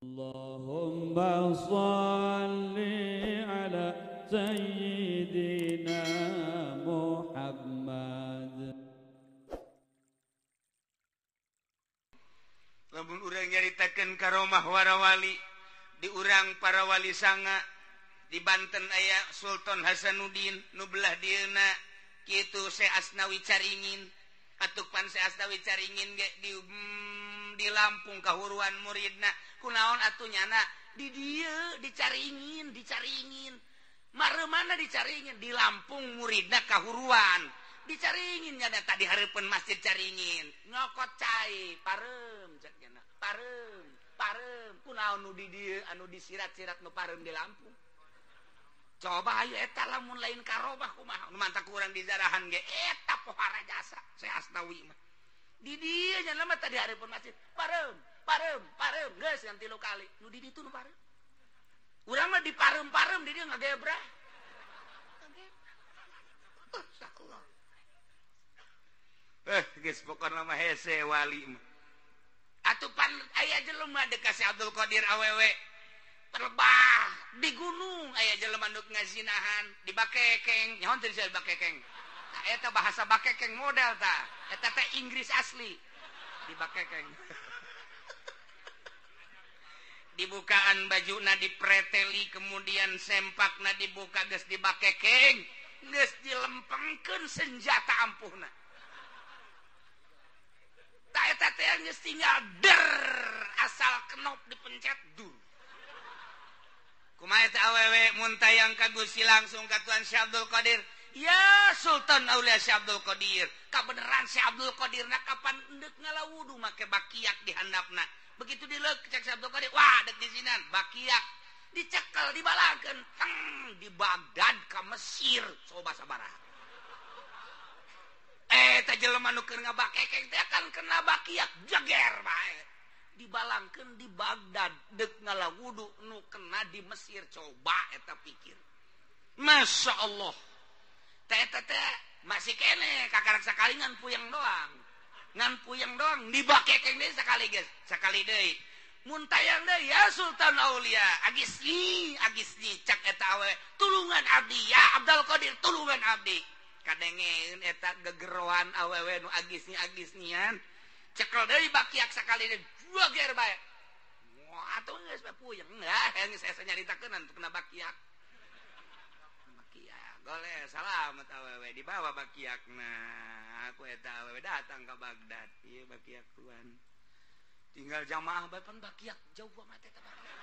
Allahumma shalli ala sayyidina Muhammad. Lamun urang nyaritakeun karomah warawali di urang para wali sanga di Banten aya Sultan Hasanuddin nu belah dieuna kitu Syekh Asnawi Caringin atuh pan Syekh Asnawi Caringin ge di Lampung kahuruan muridna kunaon atuh nyana di dieu dicaringin dicaringin maremana dicaringin di Lampung muridna kahuruan dicaringin nyana tadi hareupeun masjid Caringin nyokot cai pareum cek nyana pareum pareum kunaon nu di dieu anu disirat-sirat nu pareum di Lampung. Coba ayo eta lamun lain karomah kumaha nu mantak urang di jarahan ge eta pohara jasa Syekh Asnawi mah di dieu nya mah tadi hareupeun masjid pareum pareum pareum geus yang 3 kali nu di ditu nu pareum urang mah di pareum-pareum di dieu ngagebrah. Masyaallah. Geus pokona mah hese wali mah atuh pan aya jelema deuk ka Syekh Abdul Qadir awewe terbah di gunung aya jelema nu ngazinahan di bakekeng nyaho teu disebut bakekeng. Tah eta bahasa bakekeng model tah eta teh Inggris asli di bakekeng. Dibukaan bajuna dipreteli kemudian sempakna dibuka geus di bakekeng geus dilempengkeun senjata ampuhna. Tah eta teh geus tinggal der asal kenop dipencet dur. Kumaha eta awewe mun tayang ka Gusti langsung ka Tuan Syekh Abdul Qadir. Ya Sultan Aulia Syekh Abdul Qadir. Kabeneran Syekh Abdul Qadir na kapan endek ngalawudu make bakiak di handapna. Begitu dileuk cek Syekh Abdul Qadir, wah dek dizinan bakiak dicekel dibalakeun teng di Baghdad ka Mesir coba sabaraha. Eta jelema nu keur ngabakekeng teh kan kena bakiak jeger bae. Dibalangkeun di Baghdad dek ngalawudu nu kena di Mesir coba eta pikir. Masya Allah. Teh eta teh masih kene kakarak sakali ngan puyeng doang. Ngan puyeng doang dibakekeng deui sakali geus, sakali deui. Mun tayang deui ya Sultan Aulia, agisni agisni cak eta awe tulungan abdi ya Abdul Qadir tulungan abdi. Kadengeun eta gegeroan awewe nu agisni agisnian. Cekel deui bakiak sakali deui dua ger bae. Wah, atuh geus bae puyeng lah, geus asa nyaritakeun anu kena bakiak. Bakiak, goleh salamet awewe dibawa bakiakna. Aku eta awewe datang ka Baghdad, ieu bakiak tuan. Tinggal jamaah bae pan bakiak jauh banget eta bakiak.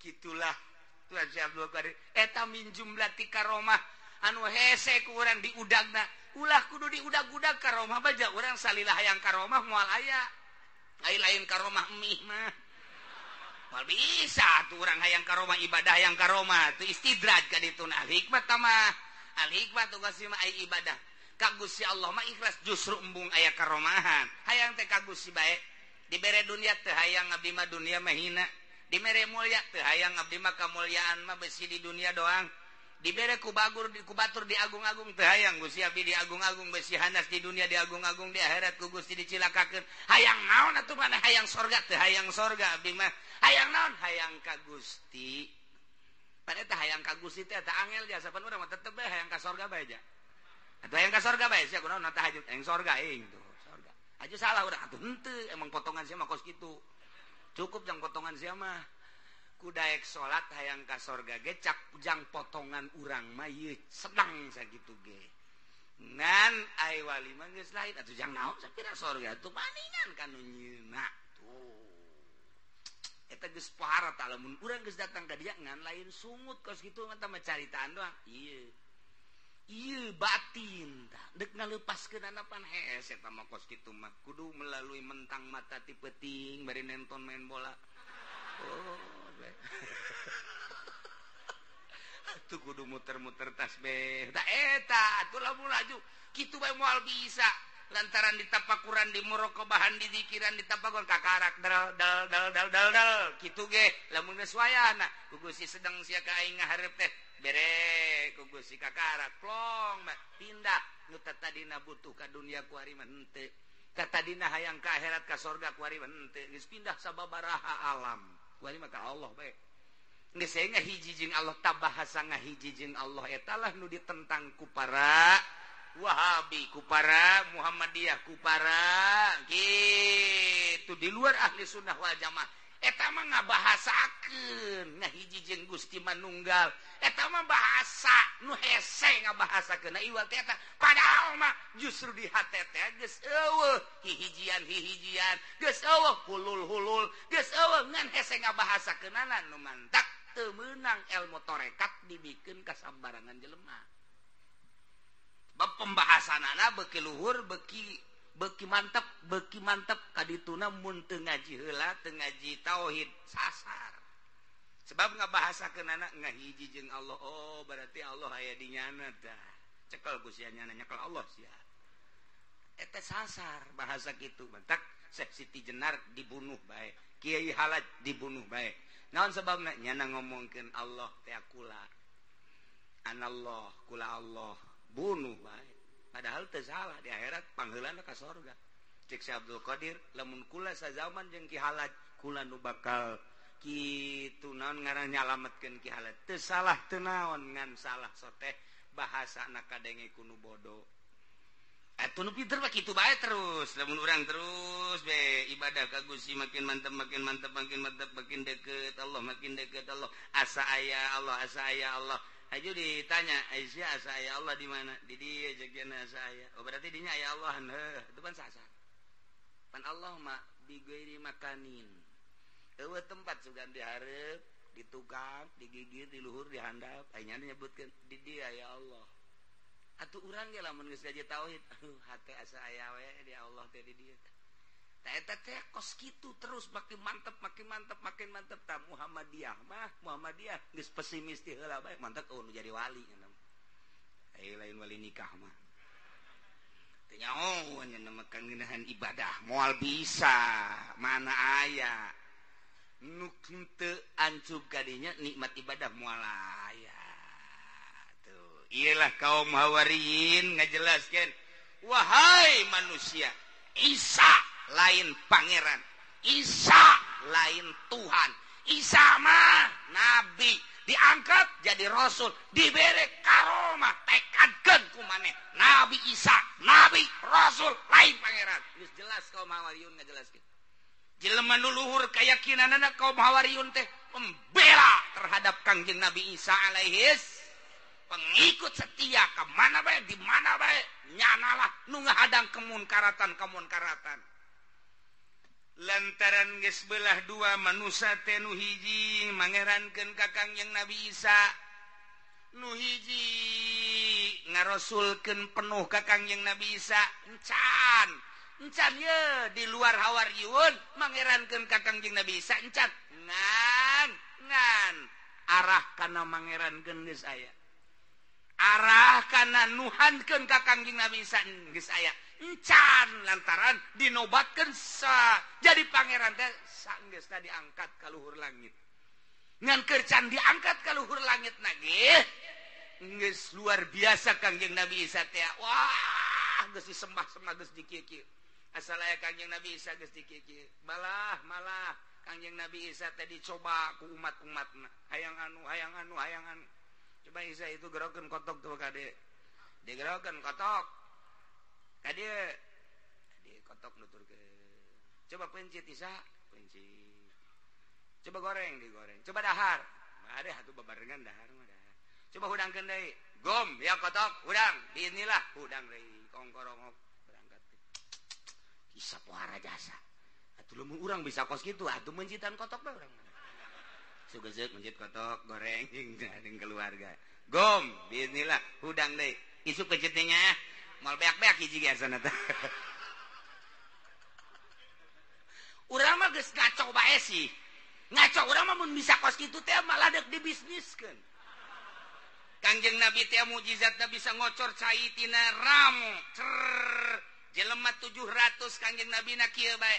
Kitulah Tuan Syekh Abdul Qadir eta min jumlah ti karomah anu hese ku urang diudagna. Ulah kudu diudag-udag karomah baja urang salilah hayang karomah moal aya. Ai lain karomah mih mah. Moal bisa tuh urang hayang karomah ibadah hayang karomah tuh istidraj ka ditu al hikmah mah. Al hikmah tuh Gusti mah ai ibadah. Ka Gusti Allah mah ikhlas justru embung aya karomahan. Hayang teh ka Gusti bae. Dibere dunia teu hayang abdi mah dunia mah hina. Dibere mulya teu hayang abdi mah kamulyaan mah besi di dunia doang. Dibere ku bagur di ku batur di agung-agung teu hayang Gusti abdi di agung-agung besi hanas di dunia di agung-agung di akhirat ku Gusti dicilakakeun. Hayang naon atuh mana hayang sorga teu hayang sorga abdi mah. Hayang naon hayang ka Gusti. Pan eta hayang ka Gusti teh eta angel jasa pan urang mah tetep bae hayang ka sorga bae ja. Atuh hayang ka sorga bae sia kunaon tahajud hayang sorga aing tuh sorga. Aju salah urang atuh henteu emang potongan sia mah kos kitu. Cukup jang potongan sia mah. Kudaek salat hayang ka sorga ge cak jang potongan urang mah ieu sedang sakitu ge. Ngan ai wali mah geus lain atuh jang naon sapira sorga atuh maningan ka nu nyeuna tuh. Eta geus pohara tah lamun urang geus datang ka dia ngan lain sungut kos kitu mah tah caritaan doang. Ieu. Ieu batin tah deuk ngaleupaskeun pan hese eta mah kos kitu mah kudu melalui mentang mata ti peuting bari nonton main bola. Oh. Atuh kudu muter-muter tasbih. Da eta atuh lamun laju kitu bae moal bisa lantaran ditapakuran di muraqabahan di zikiran ditapakuran kakarak dal dal dal dal dal dal kitu ge lamun geus wayahna ku Gusti sedang sia ka aing ngahareup teh bere ku Gusti kakarak plong pindah nu tadina butuh ka dunia ku ari mah henteu. Katadina hayang ka akhirat ka sorga kuari henteu geus pindah sababaraha alam. Kuari mah ka Allah bae. Geus saya ngahiji jeung Allah ta bahasa ngahiji jeung Allah eta lah nu ditentang ku para Wahabi, ku para Muhammadiyah, ku para gitu di luar ahli sunnah wal jamaah. Eta mah ngabahasakeun ngahiji jeung Gusti Manunggal. Eta mah bahasa nu hese ngabahasakeun iwal teh eta. Padahal mah justru di hate teh geus eueuh hihijian-hihijian, geus eueuh hulul-hulul, geus eueuh ngan hese ngabahasakeunana nu mantak teu meunang ilmu tarekat dibikeun ka sambarangan jelema. Bab pembahasanana beuki luhur, beuki mantep kadituna mun teu ngaji heula, teu ngaji tauhid sasar. Sebab ngabahasakeunana ngahiji jeung Allah. Oh, berarti Allah aya di nyana tah. Cekel ku sia nyana nyekel Allah sia. Eta sasar bahasa kitu. Mantak Syekh Siti Jenar dibunuh bae, Kiai Halaj dibunuh bae. Naon sebabna? Nyana ngomongkeun Allah teh kula. Anallah kula Allah, bunuh bae. Padahal teu salah di akhirat pangheulana ka sorga. Cek Syekh Abdul Qadir, lamun kula sazaman jeung Ki Halaj, kula nu bakal kitu naon ngaran nyalametkeun Ki Halaj. Teu salah teu naon ngan salah soteh bahasana kadenge ku nu bodoh. Atuh nu pinter mah kitu bae terus. Lamun urang terus be ibadah ka Gusti makin mantep makin mantep makin mantep makin deket Allah makin deket Allah. Asa aya Allah, asa aya Allah. Ayo ditanya, Aisyah asa aya Allah di mana? Di dieu jegena asa aya. Oh berarti dinya aya Allah heuh, itu kan sasa. Pan Allah mah bi ghairi makanin. Eueuh tempat sugan dihareup, ditukang, digigit, di luhur, di handap, aya nyebutkeun di dieu aya Allah. Atuh urang ge lamun geus ngaji tauhid, aduh hate asa aya we di Allah teh di dieu. Tah eta teh kos kitu terus makin mantep makin mantep makin mantep tah Muhammadiyah mah Muhammadiyah geus pesimis ti heula bae mantep eueuh nu jadi wali nya aya lain wali nikah mah teu nyaho nya makan ngeunahan ibadah moal bisa mana aya nu teu ancub kadinya nikmat ibadah moal aya tuh iyalah kaum Hawariyin ngajelaskeun wahai manusia Isa lain pangeran, Isa lain Tuhan, Isa mah nabi diangkat jadi rasul, diberi karomah tekadkeun ku maneh Nabi Isa, nabi rasul lain pangeran. Geus jelas kaum Hawariyun ngajelaskeun. Jelema nu luhur keyakinanana kaum Hawariyun teh pembela terhadap Kangjeng Nabi Isa alaihis, pengikut setia ka mana bae di mana bae nyanalah nu ngahadang kemunkaratan-kemunkaratan. Lantaran geus belah dua manusia teh nu hiji mangerankeun ka Kangjeng Nabi Isa, nu hiji ngarosulkeun penuh ka Kangjeng Nabi Isa. Encan encan ye di luar Hawariyun mangerankeun ka Kangjeng Nabi Isa encan ngan ngan arah kana mangerankeun geus aya, arah kana nuhankeun ka Kangjeng Nabi Isa geus aya. Encan lantaran dinobatkeun sa jadi pangeran teh sanggeusna diangkat ka luhur langit. Ngan keur can diangkat ka luhur langit na ge geus luar biasa Kangjeng Nabi Isa teh. Wah, geus disembah-sembah geus dikieu-kieu. Asal aya Kangjeng Nabi Isa geus dikieu-kieu. Malah malah Kangjeng Nabi Isa teh dicoba ku umat-umatna. Hayang anu, hayang anu, hayang anu. Coba Isa itu gerokeun kotok tuh kade. Digerokeun kotok. Kade di kotok nuturkeun. Coba pencit Isa, pencit. Coba goreng, digoreng. Coba dahar. Ada atuh babarengan dahar mah dahar. Coba hudangkeun deui. Gom ya kotok, hudang. Bismillah, hudang deui kongkorongok berangkat. Isa pohara jasa. Atuh lamun urang bisa kos kitu, atuh mencitan kotok bae urang. Sugezeuk mencit kotok, goreng jeung keluarga. Gom, bismillah, hudang deui. Isuk pencitnya mal beak-beak hiji ge asana teh. Urang mah geus ngaco bae sih. Ngaco urang mah mun bisa kos kitu teh malah deuk dibisniskeun. Kangjeng Nabi teh mujizatna bisa ngocor cai tina ramu. Cer jelema 700 Kangjeng Nabi na kieu bae.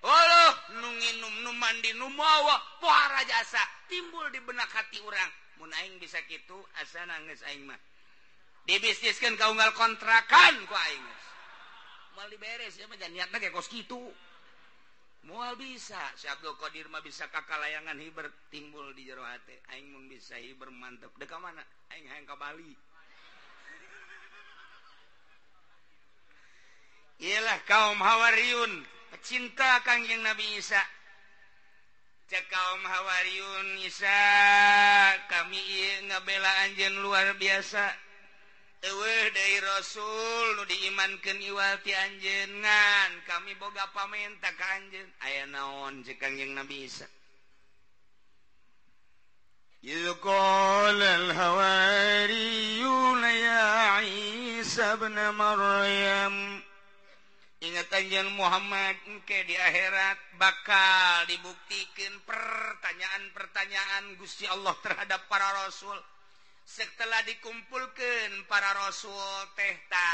Oloh nu nginum nu mandi nu mawa pohara jasa timbul di benak hati urang. Mun aing bisa kitu asana geus aing mah. Dibisniskeun ka unggal kontrakan ku aing geus. Moal diberes ya mah niatna ge kos kitu. Moal bisa. Si Abdul Qadir mah bisa kakalayangan hiber timbul di jero hate. Aing mun bisa hiber mantep. Dek ka mana? Aing hayang ka Bali. Iyalah kaum Hawariyun pecinta Kangjeng Nabi Isa. Cek kaum Hawariyun Isa kami ieu ngabela anjeun luar biasa. Eueuh deui Rasul nu diimankeun iwal ti anjeun ngan kami boga pamenta ka anjeun. Aya naon cek Kangjeng Nabi Isa? Idz qala al-hawariyun ya Isa ibn Maryam. Ingat anjeun Muhammad engke di akhirat bakal dibuktikan pertanyaan-pertanyaan Gusti Allah terhadap para rasul. Setelah dikumpulkan para rasul teh ta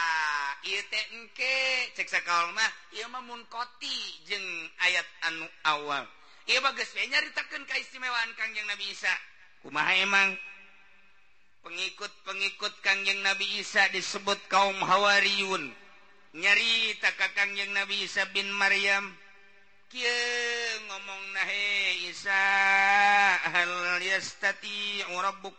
ieu teh engke cek sakaol mah ieu mah munkoti jeung ayat anu awal. Ieu mah geus we nyaritakeun kaistimewaan Kangjeng Nabi Isa. Kumaha emang pengikut-pengikut Kangjeng Nabi Isa disebut kaum Hawariyun. Nyarita ka Kangjeng Nabi Isa bin Maryam kieu ngomongna he Isa hal yastati'u rabbuk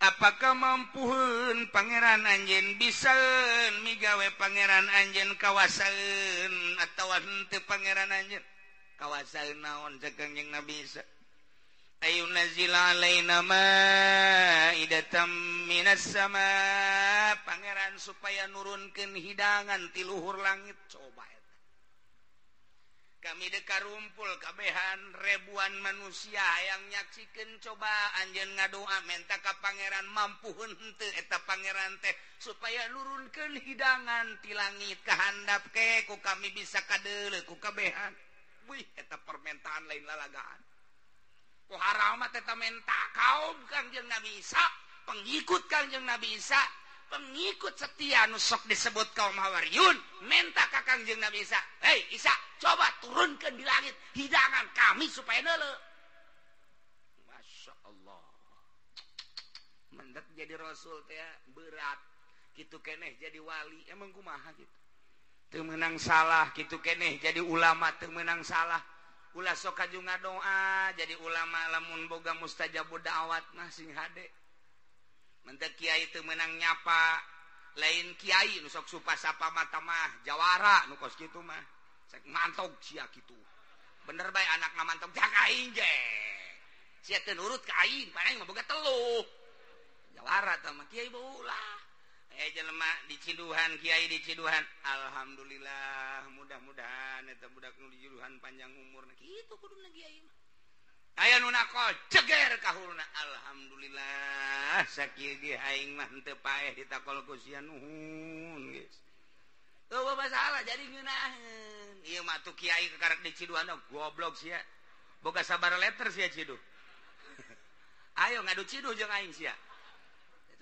apakah mampuheun pangeran anjeun bisaeun migawe pangeran anjeun kawasaeun atawa henteu pangeran anjeun kawasaeun naon cek Kangjeng Nabi Isa ayunazila alaina ma'idatan minas sama pangeran supaya nurunkeun hidangan ti luhur langit. Coba eta kami deka rumpul kabehan ribuan manusia yang nyaksikeun coba anjeun ngadoa menta ka pangeran mampuheun henteu eta pangeran teh supaya nurunkeun hidangan ti langit ka handap ke ku kami bisa kadeuleu ku kabehan. Wih eta permintaan lain lalagaan. Ku haram eta menta kaum Kangjeng Nabi Isa, pengikut Kangjeng Nabi Isa, pengikut setia nu sok disebut kaum Hawariyun, menta ka Kangjeng Nabi Isa. Hei Isa, coba turunkan di langit hidangan kami supaya neuleuh. Masya Allah. Mendet jadi rasul teh berat, kitu keneh jadi wali, emang kumaha kitu. Teu meunang salah, kitu keneh jadi ulama teu meunang salah. Ulah sok kaju ngadoa jadi ulama lamun boga mustajabud da'wat mah sing hade. Mentek kiai teu meunang nyapa, lain kiai nu sok supa sapa mata mah jawara nu kos kitu mah. Sek mantok sia kitu. Bener bae anakna mantok jak aing ge. Sia teu nurut ka aing, pan aing mah boga teluh. Jawara tah mah kiai ulah. Jelema diciduhan kiai diciduhan alhamdulillah mudah-mudahan eta budak nu diciduhan panjang umurna kitu kuduna kiai mah aya nu nakol ceger kahulna alhamdulillah sakieu ge aing mah henteu paeh ditakol ku sia nuhun geus eueuh masalah jadi ngeunaheun ieu mah tuh kiai kakarek diciduhan goblok sia boga sabar letter sia ciduh ayo ngadu ciduh jeung aing sia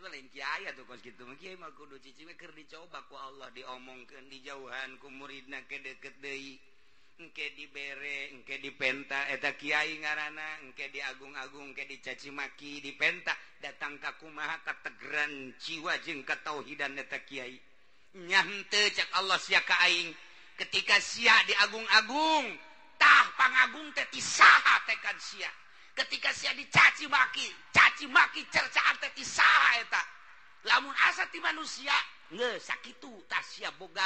lain kiai atuh kos kitu mah kiai mah kudu cicing we keur dicoba ku Allah diomongkeun dijauhan ku muridna ke deukeut deui engke dibere engke dipenta eta kiai ngaranna engke diagung-agung engke dicaci maki dipenta datang ka kumaha kategeran jiwa jeung katauhidan eta kiai nya henteu cek Allah sia ka aing ketika sia diagung-agung tah pangagung teh ti saha tekad sia. Ketika sia dicaci maki, caci maki cercaan teh ti saha eta. Lamun asa ti manusia, geus sakitu tah sia boga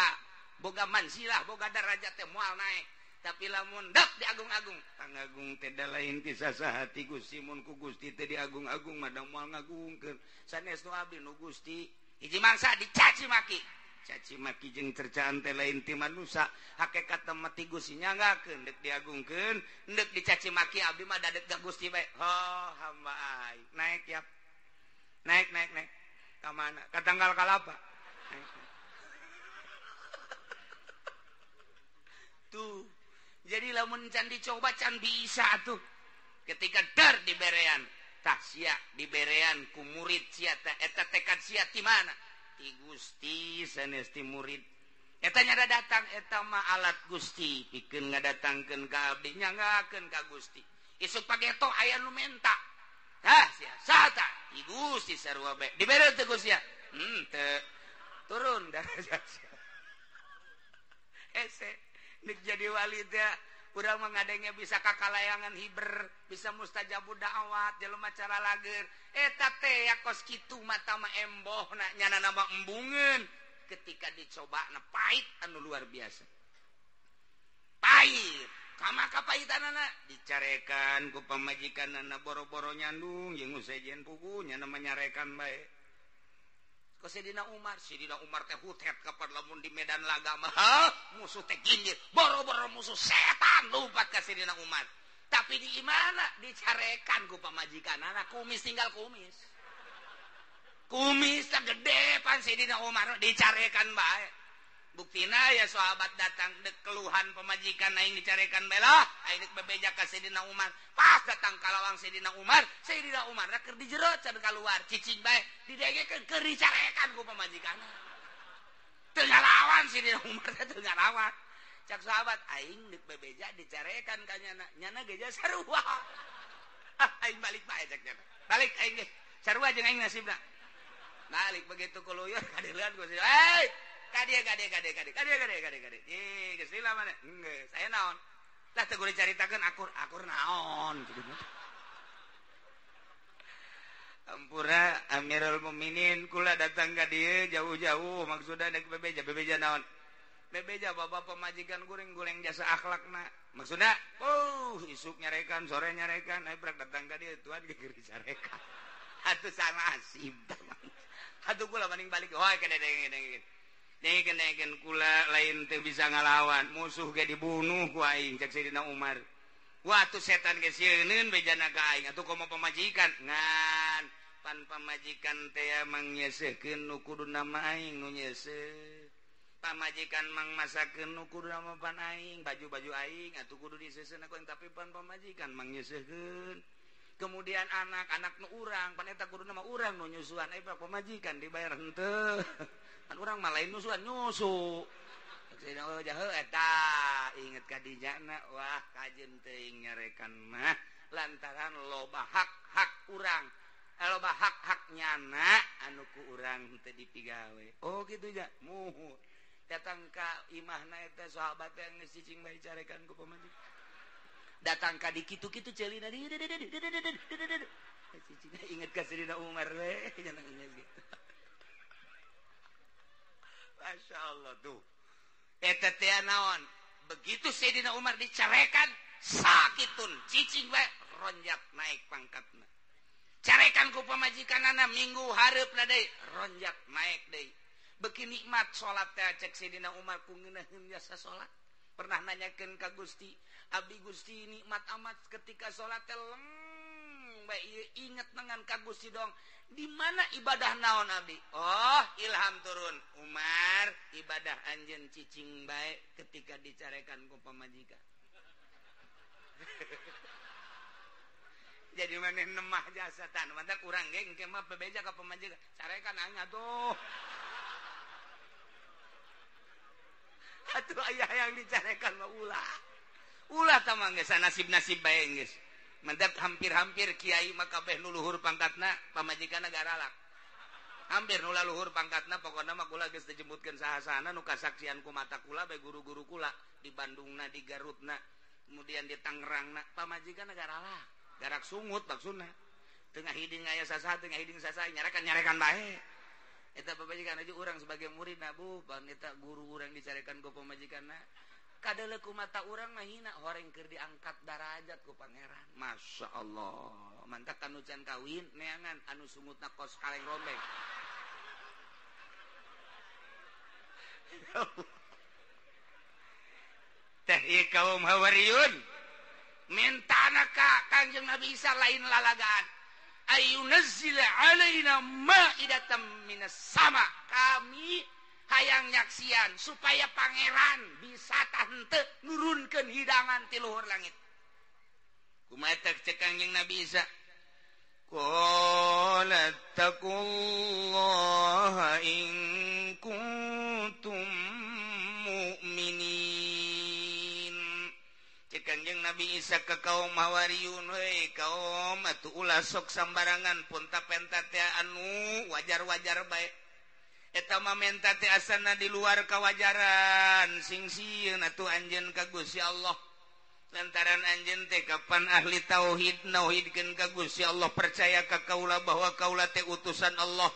boga manzilah, boga darajat teh moal naek. Tapi lamun dek diagung-agung, pangagung teh da lain ti sasaha ti Gusti mun ku Gusti teh diagung-agung mah da moal ngagungkeun. Sanes nu abdi nu Gusti, hiji mangsa dicaci maki. Caci maki jeung cercaan teh lain ti manusia, hakekat mah ti Gusti nyanggakeun deuk diagungkeun, deuk dicaci maki abdi mah da deuk Gusti bae. Oh, hamba aing. Naik yap. Naik naik naik. Ka mana? Ka tanggal kalapa. Naik. Tuh. Jadi lamun can dicoba can bisa tuh. Ketika dar diberean, tah sia diberean ku murid sia teh eta tekad sia ti mana? Ti Gusti sanes ti murid. Eta nya datang eta mah alat Gusti pikeun ngadatangkeun ka abdi nyanggakeun ka Gusti. Isuk pageto aya nu menta. Hah sia saha tah? Ti Gusti sarua bae. Dibere teu Gusti ya? Teu. Turun darajat sia. Hese nek jadi wali teh urang mah ngadenge bisa kakalayangan hiber, bisa mustajabud da'wat, jelema cara lager. Eta teh ya kos kitu mata mah embohna nyana nama embungeun. Ketika dicoba na pahit anu luar biasa. Pahit, kama kapahitanana dicarekan ku pamajikanana boro-boro nyandung jeung sejen pugu nyana mah nyarekan bae. Ku Sidina Umar teh hutet kapan lamun di medan laga mah musuh teh ginjir, boro-boro musuh setan lompat ka Sidina Umar. Tapi di imana dicarekan ku pamajikanana kumis tinggal kumis. Kumis teh gede pan Sidina Umar dicarekan bae. Buktina ya sahabat datang dek keluhan pemajikan aing dicarekan bae lah, aing dek bebeja ka Sidina Umar. Pas datang ka lawang Sidina Umar keur di jero can kaluar, cicing bae didengekeun keur dicarekan ku pamajikanna. Teu ngalawan Sidina Umar teh teu ngalawan. Cak sahabat aing dek bebeja dicarekan ka nyana, nyana ge sarua. Ah aing balik bae cak nyana. Balik aing ge sarua jeung aing nasibna. Balik begitu kuluyur kadeuleun ku si, "Hei, kade kade kade kade kade kade kade kade. Ih, geus lila mana? Geus, aya naon? Lah teu kudu dicaritakeun akur naon kitu. Ampura Amirul Mukminin kula datang ka dieu jauh-jauh maksudna dek bebeja bebeja naon? Bebeja bapak pamajikan guring-guring jasa akhlakna. Maksudna, isuk nyarekan, sore nyarekan, aya prak datang ka dieu tuan ge keur dicarekan. Atuh sanasib. Atuh kula mending balik. Hoy kade denge-denge. Dengkeun kula lain teu bisa ngalawan musuh ge dibunuh ku aing cek Sidina Umar. Wah tuh setan ge sieuneun bejana ka aing atuh komo pamajikan ngan pan pamajikan teh mangnyeseukeun nu kudu nama aing nu nyeuseuh. Pamajikan mangmasakeun nu kudu nama pan aing baju-baju aing atuh kudu diseuseun ku aing tapi pan pamajikan mangnyeseukeun. Kemudian anak-anak nu urang pan eta kudu nama urang nu nyusuan eh pamajikan dibayar henteu. Kan urang mah lain nyusuan nyusu. Cek jahe eta inget ka dinyana wah kajeun teuing nyarekan mah lantaran loba hak-hak urang. Loba hak-hak nyana anu ku urang teu dipigawe. Oh kitu ja. Muhun. Datang ka imahna eta sahabat yang geus cicing bae carekan ku pamajikan. Datang ka di kitu-kitu ceulina di cicing inget ka Sidina Umar we jangan inget gitu. Masya Allah tuh. Eta teh naon? Begitu Sayyidina Umar dicarekan, sakitun, cicing bae ronjak naik pangkatna. Carekan ku pamajikanana minggu hareupna deui, ronjak naik deui. Beuki nikmat salat teh cek Sayyidina Umar ku ngeunaheun jasa salat. Pernah nanyakeun ka Gusti, abdi Gusti nikmat amat ketika salat teh leng bae ieu inget dengan ka Gusti dong. Di mana ibadah naon abdi? Oh, ilham turun. Umar, ibadah anjeun cicing bae ketika dicarekan ku pamajikan. Jadi maneh nemah jasa tan, mantak urang ge engke mah bebeja ka pamajikan. Carekan aing atuh. Atuh aya yang dicarekan mah ulah. Ulah tah mah geus nasib-nasib bae geus. Mantap hampir-hampir kiai mah kabeh nu luhur pangkatna pamajikanna garalak. Hampir nu luhur pangkatna pokona mah kula geus dijemputkeun saha-sahana nu kasaksian ku mata kula bae guru-guru kula di Bandungna, di Garutna, kemudian di Tangerangna pamajikanna garalak. Garak sungut maksudna. Tengah hiding aya sasaha, tengah hiding sasaha nyarekan-nyarekan bae. Eta pamajikan aja urang sebagai murid na bu, pan eta guru urang dicarekan ku pamajikanna. Kadeuleu ku mata urang mah hina horeng keur diangkat darajat ku pangeran. Masya Allah. Mantak anu can kawin neangan anu sungutna kos kaleng rombeng. Teh ieu kaum Hawariyun mintana ka Kangjeng Nabi Isa lain lalagaan. Ayunazzila alaina ma'idatan minas sama. Kami hayang nyaksian supaya pangeran bisa tante nurunkeun hidangan ti luhur langit. Kumaha cek Kangjeng Nabi Isa? Qala taqullaha in kuntum mu'minin. Cek Kangjeng Nabi Isa ka kaum Hawariyun, heuy kaum atuh ulah sok sambarangan punta-penta teh anu wajar-wajar bae. Eta mah menta teh asana di luar kawajaran sing sieun atuh anjeun ka Gusti Allah. Lantaran anjeun teh kapan ahli tauhid nauhidkeun ka Gusti Allah percaya ka kaula bahwa kaula teh utusan Allah.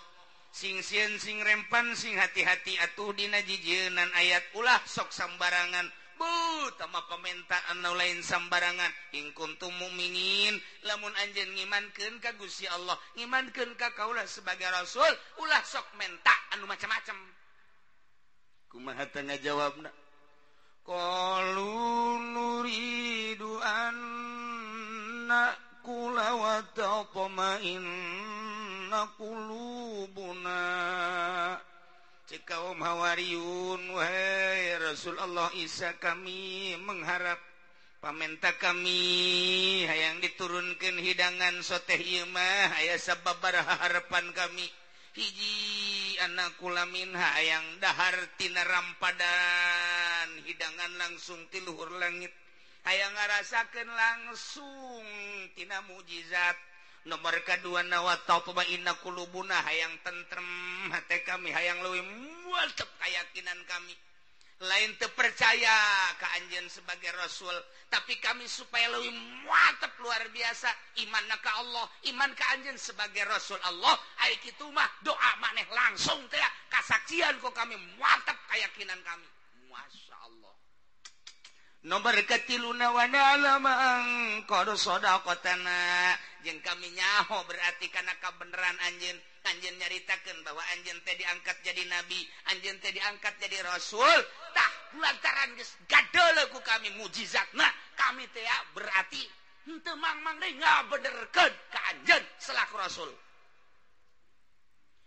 Sing sieun sing rempan sing hati-hati atuh dina jijieunnan ayat ulah sok sambarangan. Bu tama pemintaan nu lain sambarangan in kuntum mukminin lamun anjeun ngimankeun ka Gusti Allah ngimankeun ka kaula sebagai rasul ulah sok menta anu macam-macam. Kumaha teh ngajawabna? Qalu nuridu an na'kula wa tatma'inna qulubuna. Cek kaum Hawariyun, wahai Rasul Allah Isa kami mengharap pamenta kami hayang diturunkeun hidangan soteh ieu mah aya sababaraha harapan kami. Hiji anakula minha hayang dahar tina rampadan hidangan langsung ti luhur langit hayang ngarasakeun langsung tina mukjizat. Nomor kedua nawa tatma'inna qulubuna hayang tentrem hate kami hayang leuwih mantep keyakinan kami. Lain teu percaya ka anjeun sebagai rasul tapi kami supaya leuwih mantep luar biasa imanna ka Allah iman ka anjeun sebagai rasul Allah ai kitu mah doa maneh langsung teh kasaksian ku kami mantep keyakinan kami. Masya Allah. Nomor katiluna wa na'lama an qad sadaqatana jeung kami nyaho berarti kana kabeneran anjeun. Anjeun nyaritakeun bahwa anjeun teh diangkat jadi nabi, anjeun teh diangkat jadi rasul. Tah lantaran geus gadeuleuh ku kami mujizatna, kami teh berarti henteu mang-mang deui ngabenerkeun ka anjeun selaku rasul.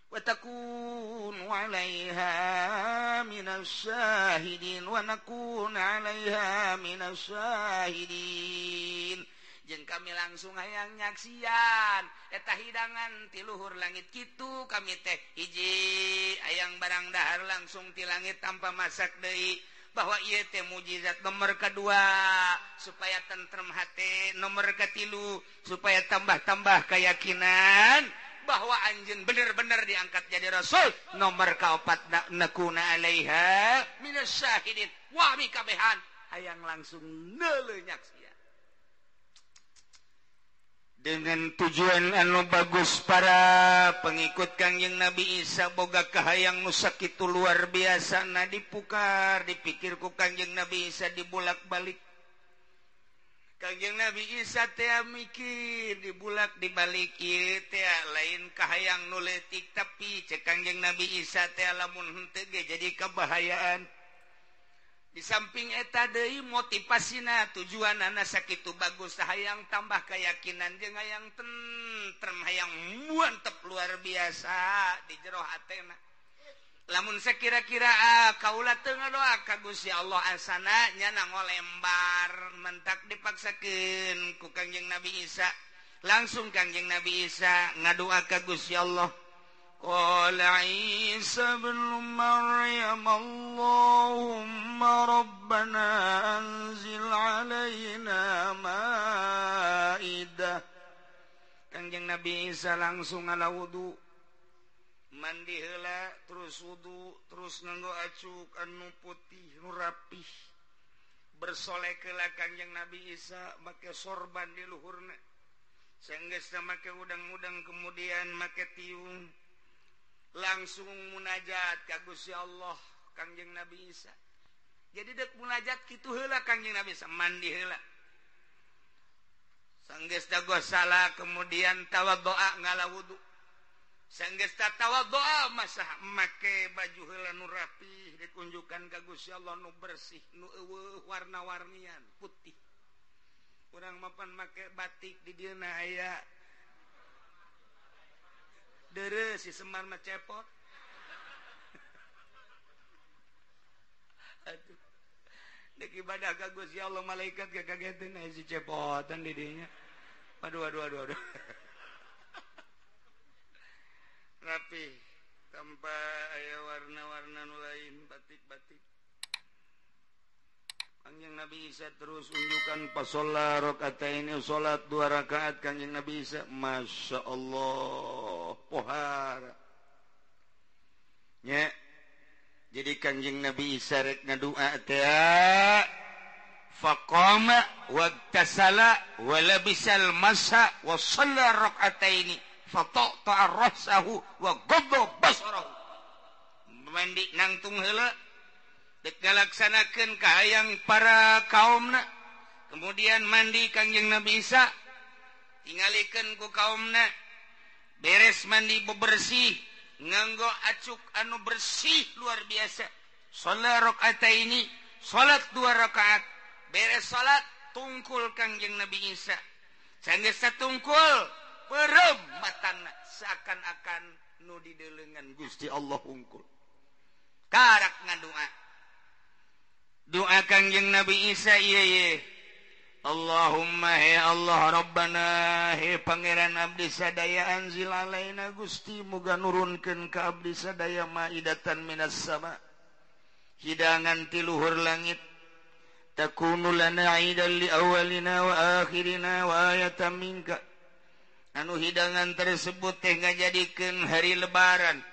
Wa takunu 'alaiha minasy syahidin wa nakun 'alaiha minasy syahidin. Jeung kami langsung hayang nyaksian eta hidangan ti luhur langit kitu kami teh hiji hayang barang dahar langsung ti langit tanpa masak deui bahwa ieu teh mujizat. Nomor kedua supaya tentrem hate, nomor katilu supaya tambah-tambah keyakinan bahwa anjeun bener-bener diangkat jadi rasul, nomor kaopat nakuna 'alaiha minasy syahidin wa mi kabehan hayang langsung neuleuh nyaksian. Dengan tujuan anu bagus para pengikut Kangjeng Nabi Isa boga kahayang nu sakitu luar biasa na dipukar dipikir ku Kangjeng Nabi Isa dibulak-balik. Kangjeng Nabi Isa teh mikir dibulak dibalik ieu teh lain kahayang nu leutik tapi cek Kangjeng Nabi Isa teh lamun henteu ge jadi kabahayaan. Di samping eta deui motivasina tujuanana sakitu bagus hayang tambah keyakinan jeung hayang tentrem hayang mantep luar biasa di jero hatena. Lamun sakira-kira kaula teu ngadoa ka Gusti Allah asana nya ngolembar mentak dipaksakeun ku Kangjeng Nabi Isa. Langsung Kangjeng Nabi Isa ngadoa ka Gusti Allah. Qala Isa ibn Maryam Allahumma Rabbana anzil alaina ma'idah. Kangjeng Nabi Isa langsung ngala wudu. Mandi heula terus wudu terus nganggo acuk anu putih nu rapih. Bersolek heula Kangjeng Nabi Isa make sorban di luhurna. Sanggeusna make udang-udang kemudian make tiung. Langsung munajat ka Gusti Allah Kangjeng Nabi Isa. Jadi dek munajat kitu heula Kangjeng Nabi Isa mandi heula. Sanggeus gosala kemudian tawaddoa ngala wudu. Sanggeus tawaddoa masah make baju heula nu rapih dikunjukkan ka Gusti Allah nu bersih nu eueuh warna-warnian putih. Urang mapan make batik di dieu na aya dere si Semar mah cepot. Aduh. Dek ibadah ka Gusti Allah malaikat kakageteun aya si cepotan di dinya. Aduh aduh aduh aduh. Rapi tanpa aya warna-warna nu lain batik-batik. Kangjeng Nabi Isa terus unjukkan pas sholat rakaataini salat 2 rakaat Kangjeng Nabi Isa, Masya Allah pohara. Nya. Jadi Kangjeng Nabi Isa rek ngadua teh faqama wagtasala wa labisal masa wa shalla rak'ataini fataqta'a ra'sahu wa ghadda basarahu. Mandi nangtung heula dek ngalaksanakeun kahayang para kaumna. Kemudian mandi Kangjeng Nabi Isa tingalikeun ku kaumna. Beres mandi bebersih nganggo acuk anu bersih luar biasa. Salat rakaataini, salat 2 rakaat. Beres salat tungkul Kangjeng Nabi Isa. Sanggeus satungkul peureum matana seakan-akan nu dideuleungan Gusti Allah hungkul. Karak ngadua. Doa Kangjeng Nabi Isa ieu ye. Allahumma he Allah Rabbana he Pangeran abdi sadaya anzil alaina Gusti muga nurunkeun ka abdi sadaya maidatan minas sama hidangan ti luhur langit takunu lana aidan li awalina wa akhirina wa ayatan minka anu hidangan tersebut teh ngajadikeun hari lebaran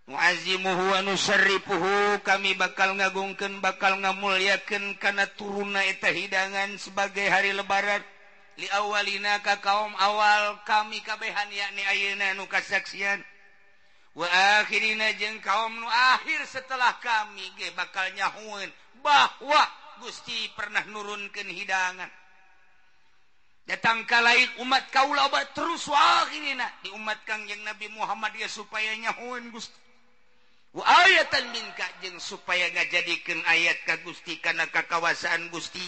muazzimuhu wa nusarrifuhu kami bakal ngagungkeun bakal ngamulyakeun kana turunna eta hidangan sebagai hari lebaran li awalina ka kaum awal kami kabehan yakni ayeuna nu kasaksian wa akhirina jeung kaum nu akhir setelah kami ge bakal nyahueun bahwa Gusti pernah nurunkeun hidangan datang ka lain umat kaula terus wa akhirina di umat Kangjeng Nabi Muhammad ya supaya nyahueun Gusti wa ayatan minka jeung supaya ngajadikeun ayat ka Gusti kana kakawasaan Gusti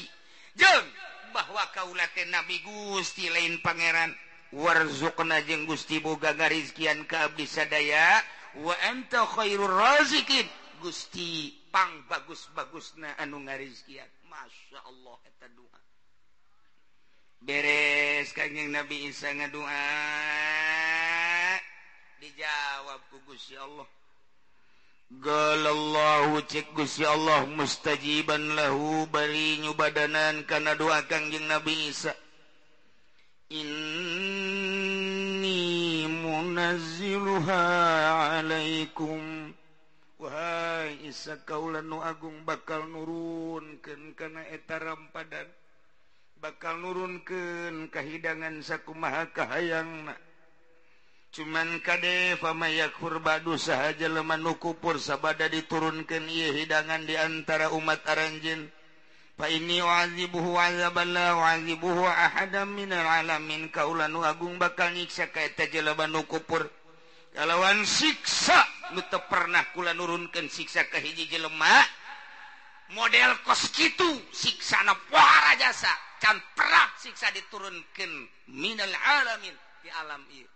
jeung bahwa kaula teh nabi Gusti lain pangeran warzuqna jeung Gusti boga ngarizkian ka abdi sadaya wa anta khairur razikin Gusti pang bagus-bagusna anu ngarizkian. Masya Allah eta doa beres Kangjeng Nabi Isa ngadoa dijawab ku Gusti Allah. Galallahu cek Gusti Allah mustajiban lahu bari nyubadanan kana doa Kangjeng Nabi Isa. Inni munazziluha alaikum. Wahai Isa kaula nu agung bakal nurunkeun kana eta rampadan. Bakal nurunkeun kahidangan sakumaha kahayangna. Cuman kade famayakur badu sahaja jelema nu kupur sabada diturunkeun ieu hidangan di antara umat aranjeun fa inni u'adzibuhu 'adzaban la u'adzibuhu ahadan minal alamin kaula nu agung bakal nyiksa ka eta jelema nu kupur kalawan siksa nu teu pernah kula nurunkeun siksa ka hiji jelema model kos kitu siksana pohara jasa can pernah siksa diturunkeun minal alamin di alam ieu.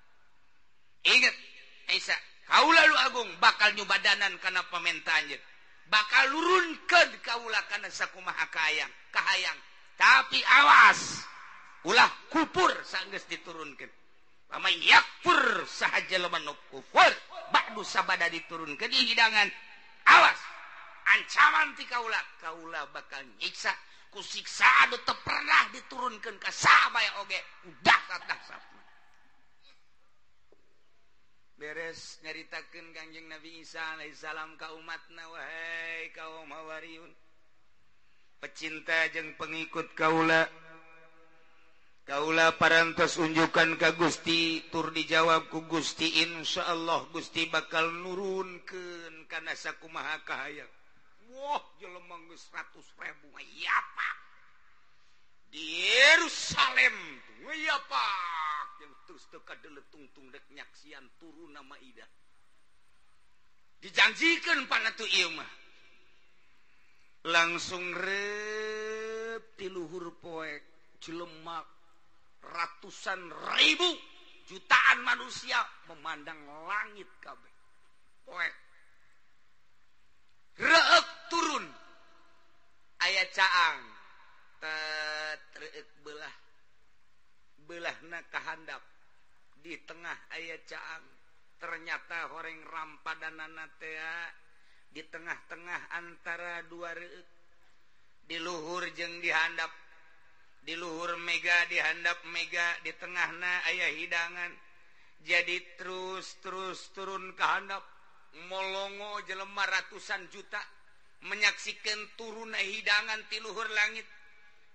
Ingat Isa kaula lu agung bakal nyubadanan kana pamentaan jeung bakal nurunkeun kaula kana sakumaha kahayang kahayang tapi awas ulah kupur sanggeus diturunkeun pamay yakfur saha jelema nu kufur ba'du sabada diturunkeun di hidangan awas ancaman ti kaula kaula bakal nyiksa ku siksa anu teu pernah diturunkeun ka saha bae oge udah dahsat. Beres nyaritakeun Kangjeng Nabi Isa alaihissalam ka umatna wahai kaum Hawariyun pecinta jeung pengikut kaula kaula parantos unjukan ka Gusti tur dijawab ku Gusti insyaallah Gusti bakal nurunkeun kana sakumaha kahayang. Wah jelema geus 100.000 yapak di Yerusalem yapak yang terus teu kadeletung-tung rek nyaksian turun nama Maidah dijanjikeun panatu ieu mah langsung rep ti luhur poek jelema ratusan ribu jutaan manusia memandang langit kabeh poek reuk turun aya caang tet reuk belah belahna kahandap di tengah aya caang ternyata horeng rampadanana teh di tengah-tengah antara dua reuk di luhur jeung di handap di luhur mega di handap mega di tengahna aya hidangan jadi terus terus turun ke handap Molongo jelema ratusan juta menyaksikan turunna hidangan ti luhur langit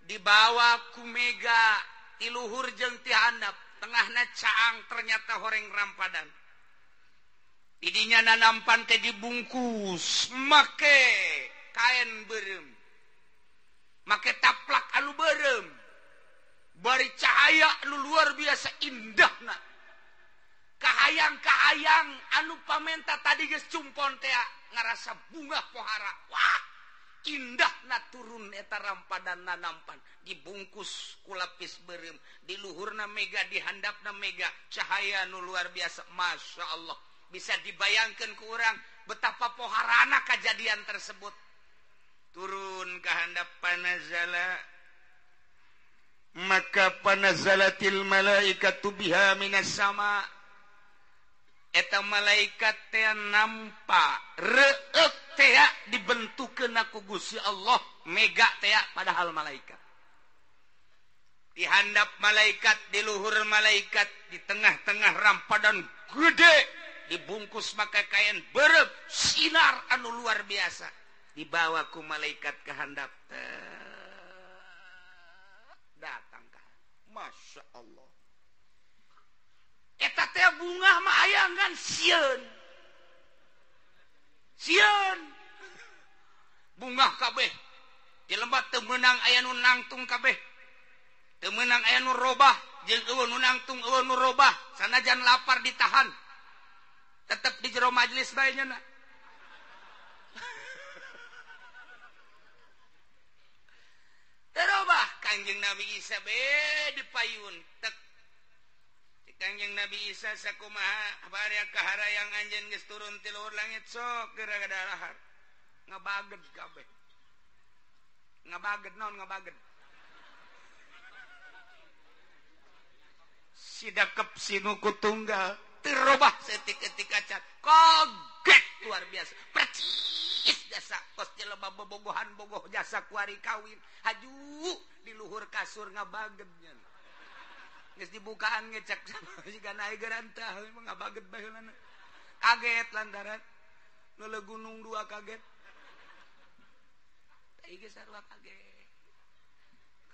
dibawa ku mega ti luhur jeung ti handap tengahna caang ternyata horeng rampadan. Didinya nanampan teh dibungkus make kain beureum, make taplak anu beureum, bari cahaya anu luar biasa indahna. Kahayang-kahayang anu pamenta tadi geus cumpon teh ngarasa bunga pohara. Wah, indahna turun eta rampadan nanampan dibungkus ku lapis beureum, di luhurna mega, di handapna mega, cahaya nu luar biasa. Masya Allah, bisa dibayangkan ku urang betapa poharana kejadian tersebut. Turun ke handap panazala, maka panazalatil malaikatu biha minas sama. Eta malaikat teh nampak reuk teh dibentukeun ku Gusti Allah mega teh padahal malaikat. Di handap malaikat, di luhur malaikat, di tengah-tengah rampadan gede dibungkus maka kain beureum sinar anu luar biasa dibawa ku malaikat ke handap datang ka. Masya Allah, eta teh bunga mah ayangan sieun sieun bunga kabeh jelema teu meunang aya nu nangtung kabeh, teu meunang aya nu robah jeung eueuh nu nangtung eueuh nu robah, sanajan lapar ditahan tetep di jero majelis bae nya. Terobah Kangjeng Nabi Isa be dipayun tek. Kangjeng Nabi Isa sakumaha bari kaharayang anjeun geus turun ti luhur langit sok geura gadahar. Ngabaged kabeh. Ngabaged naon ngabaged? Sidakep sinuku tunggal terobah setik-etik acan. Kaget luar biasa. Percis jasa kos jelema bobogohan bogoh jasa kuari kawin. Haju di luhur kasur ngabaged nya. Geus dibukaan ngecek siga naik gerantah ngabaget baheulana. Kaget lantaran leuleuh gunung dua kaget. Tah ieu sarua kaget.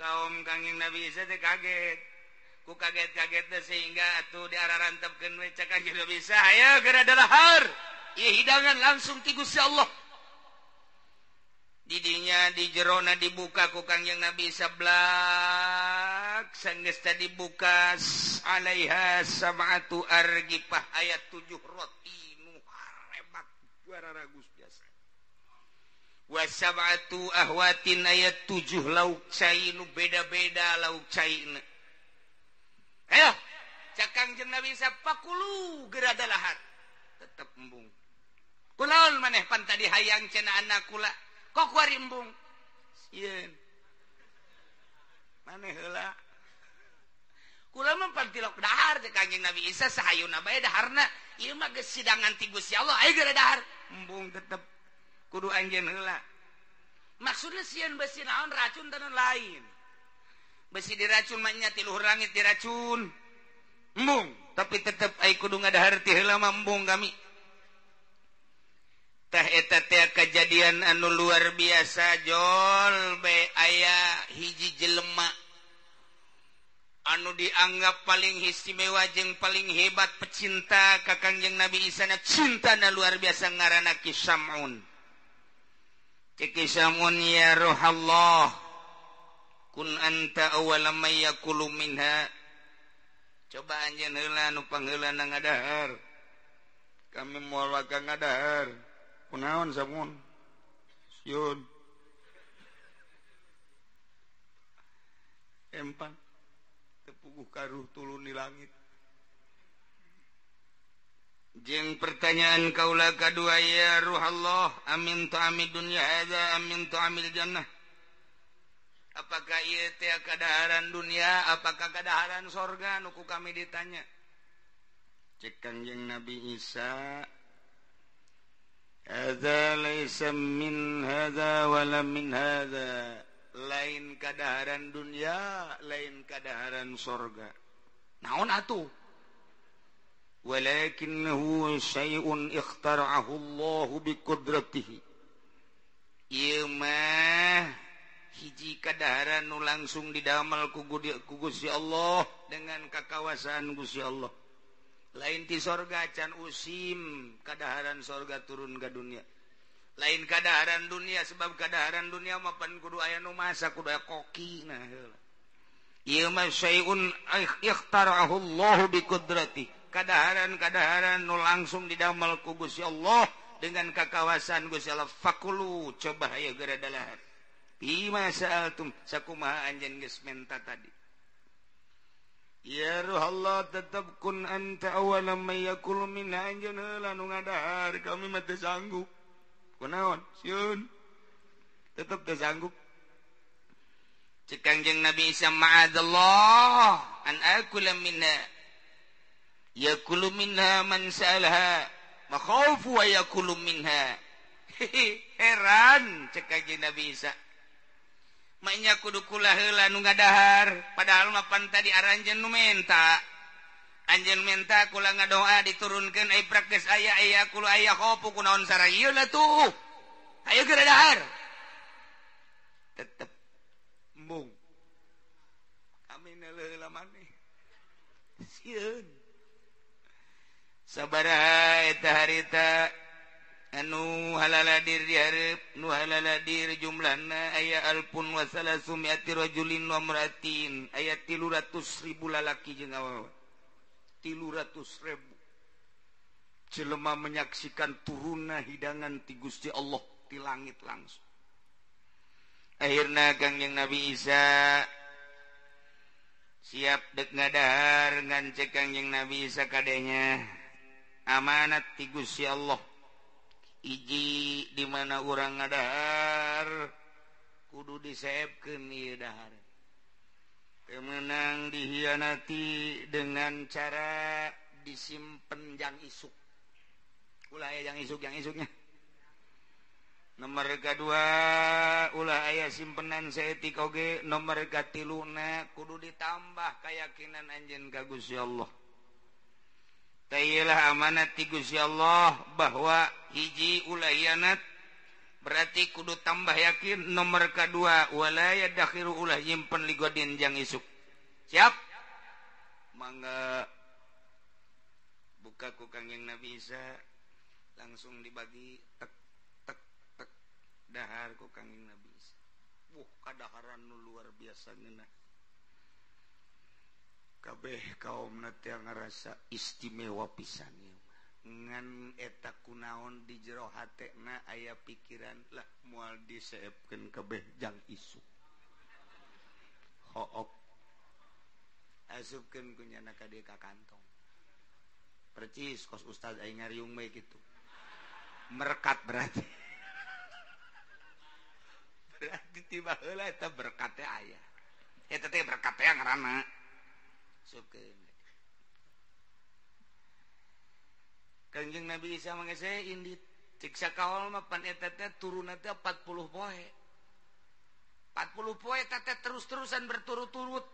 Kaum Kangjeng Nabi Isa teh kaget. Ku kaget-kaget teh sehingga atuh diararantepkeun we cek Kangjeng Nabi Isa, hayo geura dalahar. Ieu hidangan langsung ti Gusti Allah. Didinya di jerona dibuka ku Kangjeng Nabi Isa blak sanggeus tadi dibuka alaiha sab'atu argipah ayat 7 roti nu harebat bararagus biasa. Wa sab'atu ahwatin ayat 7 lauk cai nu beda-beda lauk caina. Ayo cak Kangjeng Nabi Isa pakulu geura dalahar tetep embung. Kunaon maneh pan tadi hayang cenah anak kula kok kuari embung sieun maneh heula kula mah pan tilok dahar cek Kangjeng Nabi Isa sahayuna bae daharna ieu mah geus sidangan ti Gusti Allah ayo geura dahar embung tetep kudu anjeun heula. Maksudna sieun besi naon racun dan lain besi diracun mah nya ti luhur langit diracun embung tapi tetep ai kudu ngadahar ti heula mah embung kami. Tah eta teh kejadian anu luar biasa jol be aya hiji jelema anu dianggap paling istimewa jeung paling hebat pecinta ka Kangjeng Nabi Isa na cintana luar biasa ngaranna Ki Sam'un. Cek Ki Sam'un ya ruhallah kun anta awwala may yakulu minha. Coba anjeun heula nu pangheulana ngadahar. Kami moal waka ngadahar. Kunaon samun sieun empang tepuguh karuh tulun di langit. Jeung pertanyaan kaula kadua ya ruh Allah amin ta'amid dunya hadza amin ta'amil jannah. Apakah ieu teh kadaharan dunia apakah kadaharan sorga nu ku kami ditanya. Cek Kangjeng Nabi Isa hadza laisa min hadza wala min hadza, lain kadaharan dunia lain kadaharan sorga. Naon atuh Walakinnahu syai'un ikhtara'ahu Allahu biqudratihi. Ieu mah hiji kadaharan nu langsung didamel ku Gusti Allah dengan kakawasaan Gusti Allah. Lain ti sorga can usim kadaharan sorga turun ka dunia. Lain kadaharan dunia sebab kadaharan dunia mah pan kudu aya nu masak kudu aya koki nah heula. Ieu mah syai'un ikhtara'ahu Allahu biqudratihi. Kadaharan-kadaharan nu langsung didamel ku Gusti Allah dengan kakawasan Gusti Allah. Fakulu coba hayo geura dalahar. Bima sa'altum sakumaha anjeun geus menta tadi. Ya ruh Allah tetap kun anta awwala may yakul minha anjeun heula nu ngadahar kami mah teu sanggup. Kunaon? Sieun. Tetep teu sanggup. Cek Kangjeng Nabi Isa ma'adallah an akula minha. Yakulu minha man sa'alha makhaufu wa yakulu minha. Heran cek Kangjeng Nabi Isa. Maknya kudu kula heula nu ngadahar padahal mah pan tadi aranjeun nu menta. Anjeun menta kula ngadoa diturunkeun ai prakes aya aya kula aya khofu kunaon sara ieu lah tuh. Ayo geura dahar. Tetep embung. Kami heula maneh. Sieun. Sabaraha eta harita anu halaladir dihareup nu halaladir jumlahna aya alpun wa salasumiati rajulin wa imraatin aya 300,000 lalaki jeung awewe 300,000 jelema menyaksikan turunna hidangan ti Gusti Allah ti langit langsung. Akhirna Kangjeng Nabi Isa siap dek ngadahar ngan cek Kangjeng Nabi Isa kadenya amanat ti Gusti Allah. Iji di mana urang ngadahar kudu diseepkeun ieu dahar. Teu meunang dihianati dengan cara disimpen jang isuk. Ulah aya jang isuk jang isuknya. Nomor kadua ulah aya simpenan saeutik oge. Nomor katiluna kudu ditambah keyakinan anjeun ka Gusti Allah. Tailah amanat ti Gusti Allah bahwa hiji ulah hianat berarti kudu tambah yakin. Nomor kedua wala yadakhiru ulah nyimpen ligodin jang isuk. Siap? Mangga buka ku Kangjeng Nabi Isa langsung dibagi tek tek tek dahar ku Kangjeng Nabi Isa. Wuh kadaharan nu luar biasa ngeunah. Kabeh kaum teh ngarasa istimewa pisan ieu mah. Ngan eta kunaon di jero hatena aya pikiran lah moal diseepkeun kabeh jang isuk. Hook. Asupkeun ku nyana ka dieu ka kantong. Percis kos ustaz aing ngariung bae kitu. Merekat berarti. Berarti tiba heula eta berkat teh aya. Eta teh berkat teh ngaranna. Sukeun. Kangjeng Nabi Isa mah geus indit. Cik sakaol mah pan eta teh turunna teh 40 poe. 40 poe eta teh terus-terusan berturut-turut.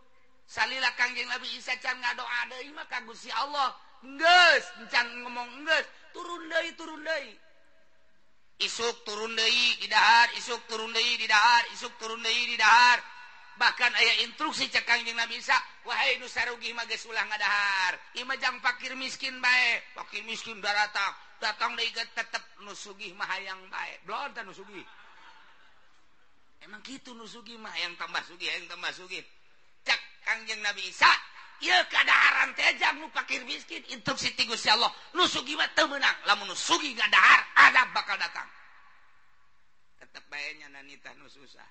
Salila Kangjeng Nabi Isa can ngadoa deui mah ka Gusti Allah. Geus, can ngomong geus, turun deui, turun deui. Isuk turun deui di dahar, isuk turun deui di dahar, isuk turun deui di dahar. Bahkan aya instruksi cek Kangjeng Nabi Isa, wahai nu sarugih mah geus ulah ngadahar. Ieu mah jang fakir miskin bae, fakir miskin daratang, datang deui ge tetep nu sugih mah hayang bae. Belon teh nu sugih. Emang kitu nu sugih mah hayang tambah sugih, hayang tambah sugih. Cek Kangjeng Nabi Isa, ieu kadaharan teh jang nu fakir miskin, instruksi ti Gusti Allah, nu sugih mah teu meunang, lamun nu sugih ngadahar, azab bakal datang. Tetep bae nya nanitah nu susah.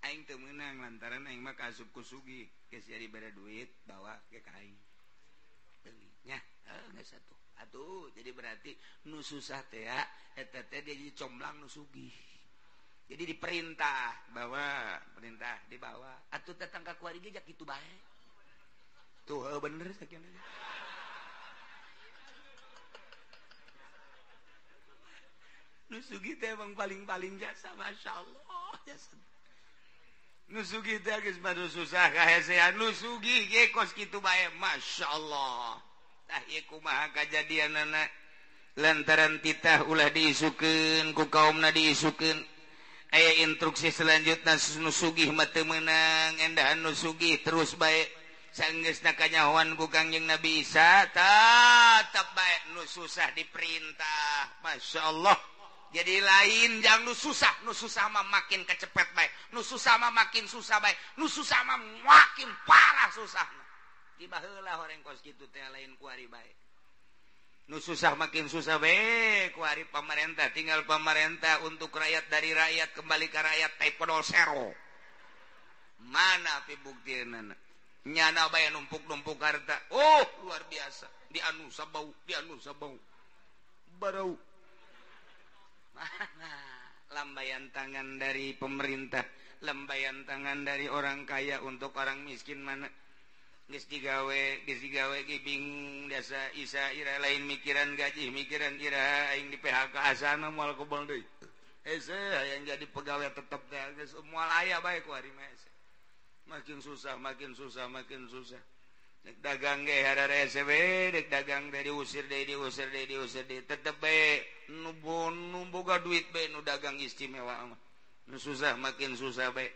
Aing teu meunang lantaran aing mah kaasup ku sugih, geus jadi bere duit bawa ke ka aing. Beuli nya, heuh geus atuh. Atuh, jadi berarti nu susah teh ya, eta teh dia jadi comblang nu sugih. Jadi diperintah bawa, perintah dibawa. Atuh datang ka kuari ge jak kitu bae. Tuh heuh bener sakieu. Nu sugih teh emang paling-paling jasa, masyaallah jasa. Nu sugih teh geus mah susah kahesean, nu sugih ge kos kitu bae, masyaallah. Tah ieu kumaha kajadianana lantaran titah ulah diisukeun ku kaumna diisukeun. Aya instruksi selanjutna nu sugih mah teu meunang, endahan nu sugih terus bae. Sanggeusna kanyahoan ku Kangjeng Nabi Isa tetep bae nu susah diperintah. Masya Allah. Jadi lain jang nu susah mah makin kecepet bae, nu susah mah makin susah bae, nu susah mah makin parah susahna. Di baheula horeng kos kitu teh lain kuari bae. Nu susah makin susah bae kuari pamarentah, tinggal pamarentah untuk rakyat dari rakyat kembali ke rakyat teh podol sero. Mana pi buktineuna? Nyana bae numpuk-numpuk harta. Oh, luar biasa. Di anu sabau, di anu sabau. Barau. Mana lambaian tangan dari pemerintah, lambaian tangan dari orang kaya untuk orang miskin mana? Geus digawe ge bingung dasa isa ira lain mikiran gaji, mikiran ira aing di PHK asana moal kebal deui. Hese hayang jadi pegawai tetep teh geus moal aya bae ku ari mah. Makin susah, makin susah, makin susah. Dek dagang ge hararese we, dek dagang teh diusir deui, diusir deui, diusir deui. Tetep bae nu boga duit bae nu dagang istimewa mah. Nu susah makin susah bae.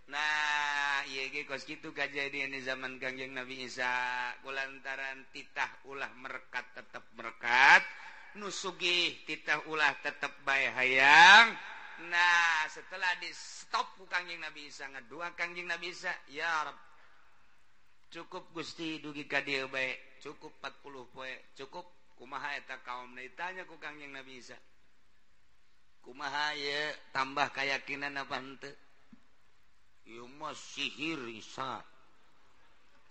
Nah, ieu ge kos kitu kajadian di zaman Kangjeng Nabi Isa. Kulantaran titah ulah merekat tetep merekat, nu sugih titah ulah tetep bae hayang. Nah, setelah di stop ku Kangjeng Nabi Isa ngadua Kangjeng Nabi Isa, ya Rabb, cukup Gusti dugi ka dieu bae, cukup 40 poe, cukup kumaha eta kaum ditanya ku Kangjeng Nabi Isa. Kumaha ye tambah keyakinan apa henteu? Ieu mah sihir Isa.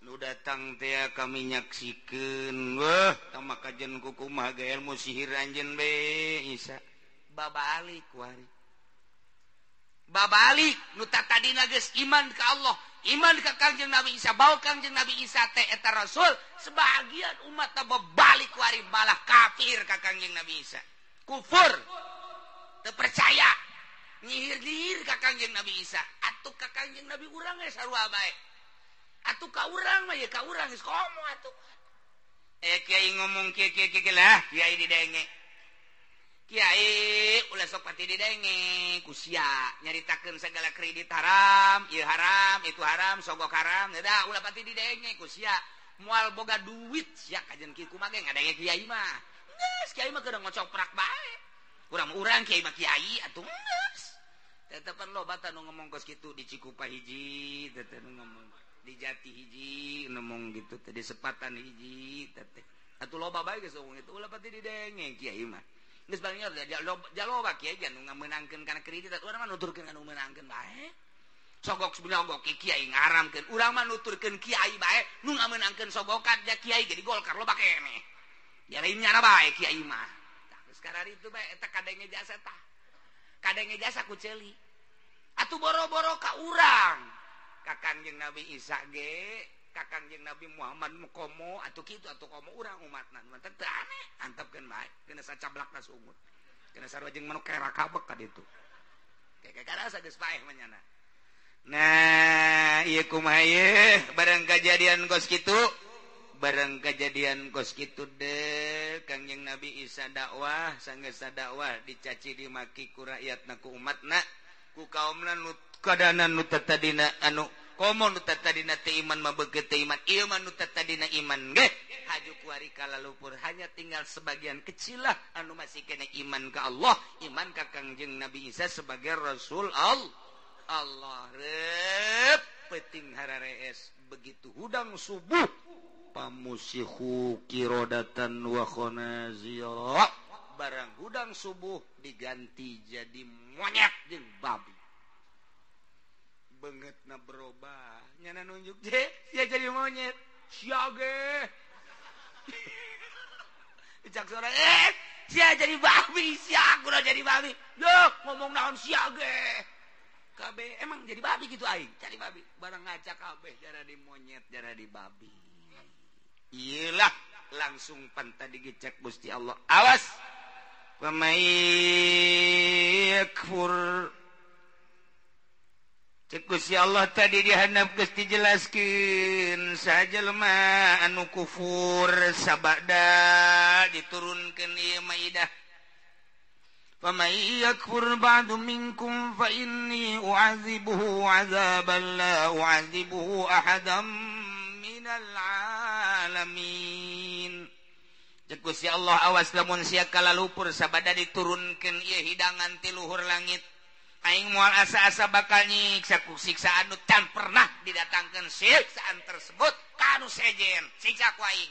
Nu datang teh kami nyaksikeun, wah tah kajen ku kumaha ge ilmu sihir anjeun be Isa. Babalik wari. Babalik nu tadina geus iman ka Allah, iman ka Kangjeng Nabi Isa, bawa Kangjeng Nabi Isa teh eta rasul, sebagian umat teh babalik wari malah kafir ka Kangjeng Nabi Isa. Kufur. Teu percaya. Nyihir-nyihir ka Kangjeng Nabi Isa. Atuh ka Kangjeng Nabi urang ge sarua bae. Atuh ka urang mah ye ka urang geus komo atuh. Kiai ngomong kieu kieu kieu lah, kiai didenge. Kiai ulah sok pati didenge ku sia nyaritakeun segala kredit haram, ieu haram, itu haram, sogok haram, da ulah pati didenge ku sia. Moal boga duit sia kajen kieu kumaha ge ngadenge kiai mah. Geus kiai mah keur ngocoprak bae. Urang-urang kiai mah kiai atuh geus. Tetepan loba tah nu ngomong kos kitu di Cikupa hiji, teh nu ngomong di Jati hiji, ngomong gitu teh di Sepatan hiji teh. Atuh loba bae geus ngomong itu ulah pati didenge kiai mah. Geus balingnya jaloba kiai ge nu ngamenangkeun kana kredit urang mah nuturkeun anu meunangkeun bae. Sogok sebenarnya ogok kiai ngaramkeun, urang mah nuturkeun kiai bae nu ngamenangkeun sogokan ja kiai ge di Golkar loba keneh. Ya lain nyana bae kiai mah. Tah geus kararitu bae eta kadenge jasa tah. Kadenge jasa ku ceuli. Atuh boro-boro ka urang. Ka Kangjeng Nabi Isa ge, ka Kangjeng Nabi Muhammad komo atuh kitu atuh komo urang umatna. Mantep teu aneh, antepkeun bae kena sacablakna sungut. Kena sarua jeung manuk kerak kabek ka ditu. Kayak karasa geus paeh mah nyana. Nah, ieu kumaha ieu barang kajadian kos kitu, barang kajadian kos kitu deh Kangjeng Nabi Isa dakwah, sanggeus dakwah dicaci dimaki ku rakyatna ku umatna, ku kaumna nu kadana nu tatadina anu komo nu tatadina teu iman mah beukeut teu iman, ieu mah nu tatadina iman ge haju kuari kalalupur, hanya tinggal sebagian kecil lah anu masih kena iman ka Allah, iman ka Kangjeng Nabi Isa sebagai Rasul Allah. Allah rep peting hararees begitu hudang subuh pamusihu kirodatan wa khonazira, barang hudang subuh diganti jadi monyet jeung babi. Beungeutna berubah nyana nunjuk je sia jadi monyet sia ge dicak sora sia jadi babi sia kudu jadi babi yo ngomong naon sia ge kabeh emang jadi babi gitu aing cari babi barang ngaca kabeh jara di monyet jara di babi. Iyalah langsung panta digecek Gusti Allah. Awas pamai yakfur Cek Gusti Allah tadi dihandap geus dijelaskeun saja lemah anu kufur sabada diturunkeun ieu maidah. Faman yakfur ba'du minkum fa inni u'adzibuhu 'adzaban la u'adzibuhu ahadan minal alamin. Cek Gusti Allah awas lamun sia kalalupur sabada diturunkeun ieu hidangan ti luhur langit. Aing moal asa-asa bakal nyiksa ku siksaan nu can pernah didatangkeun siksaan tersebut ka anu sejen siksa ku aing.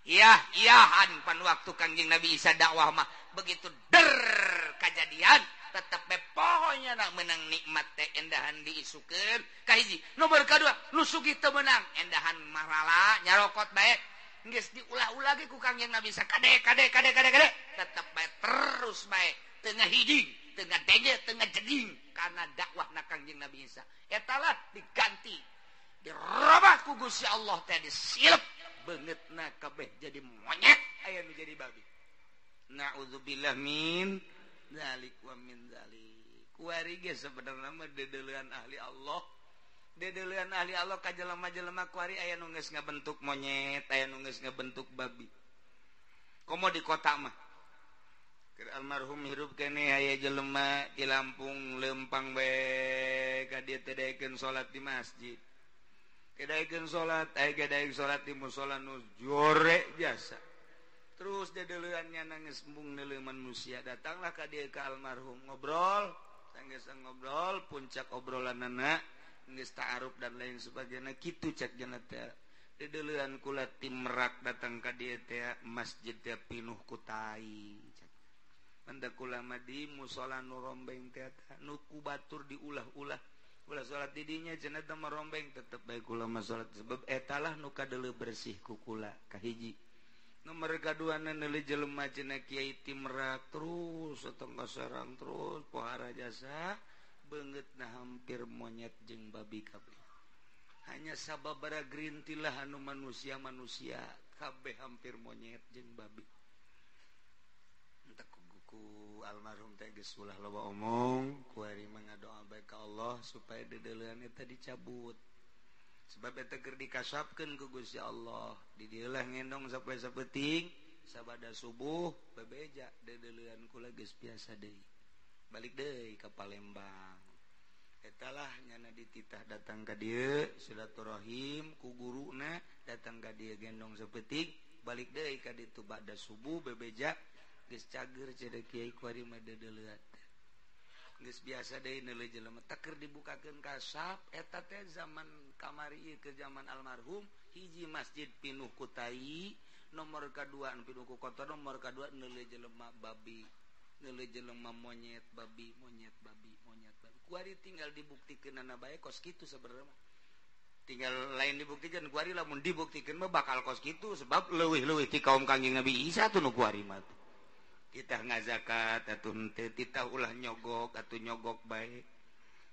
Iya iyahan pan waktu Kangjeng Nabi Isa dakwah mah begitu der kajadian tetep be pohonya nak menang nikmat teh endahan diisukeun kahiji. Nomor kadua nu sugih teu meunang endahan marala nyarokot bae geus diulah-ulah ge ku Kangjeng Nabi Isa kade kade kade kade kade tetep bae terus bae teu ngahijing teu ngadenge teu ngajeding karena dakwahna Kangjeng Nabi Isa eta lah diganti dirobah ku Gusti Allah teh disilep beungeutna kabeh jadi monyet aya nu jadi babi. Na'udzubillah min dzalik wa min dzalik. Kuari ge sebenarna mah dedeulean ahli Allah. Dedeulean ahli Allah ka jelema-jelema kuari aya nu geus ngabentuk monyet, aya nu geus ngabentuk babi. Komo di kota mah. Keur almarhum hirup keneh aya jelema di Lampung lempang bae ka dieu teh daekeun salat di masjid. Kedaekeun salat, aya daekeun salat di musala nu jore jasa. Terus dedeuleannya nangis embung neuleuh manusia, datanglah ka dieu ka almarhum ngobrol, sanggeus ngobrol puncak obrolanana geus ta'aruf dan lain sebagainya kitu cek cenah teh. Dedeulean kula ti Merak datang ka dieu teh masjid teh pinuh ku tai. Manda kula mah di musala nu rombeng teh nu ku batur diulah-ulah. Ulah salat di dinya cenah teh merombeng tetep bae kula mah salat sebab eta lah nu kadeuleu bersih ku kula kahiji. Nomor kaduana neuleuh jelema cenah kiai ti Merak terus satengah Serang terus pohara jasa beungeutna hampir monyet jeung babi kabeh. Hanya sababaraha gerintilah anu manusia-manusia kabeh hampir monyet jeung babi. Entek ku almarhum teh geus ulah loba omong kuari mah ngadoa bae ka Allah supaya dedeulean eta dicabut. Sebab eta keur dikasapkeun ku Gusti Allah. Di dieu lah ngendong sampai sapeting sabada subuh bebeja dedeulean kula geus biasa deui. Balik deui ka Palembang. Eta lah nyana dititah datang ka dieu silaturahim ku guruna datang ka dieu gendong sapeting balik deui ka ditu bada subuh bebeja geus cager cenah kiai kuari mah dedeulean. Geus biasa deui neuleuh jelema teh keur dibukakeun kasap eta teh zaman kamari ieu ke zaman almarhum hiji masjid pinuh ku tai nomor kadua pinuh ku kotor nomor kadua neuleuh jelema babi neuleuh jelema monyet babi monyet babi monyet babi kuari tinggal dibuktikeunana bae kos kitu sebenarnya mah tinggal lain dibuktikeun kuari lamun dibuktikeun mah bakal kos kitu sebab leuwih-leuwih ti kaum Kangjeng Nabi Isa tuh nu kuari mah. Titah ngazakat atuh henteu, titah ulah nyogok atuh nyogok bae.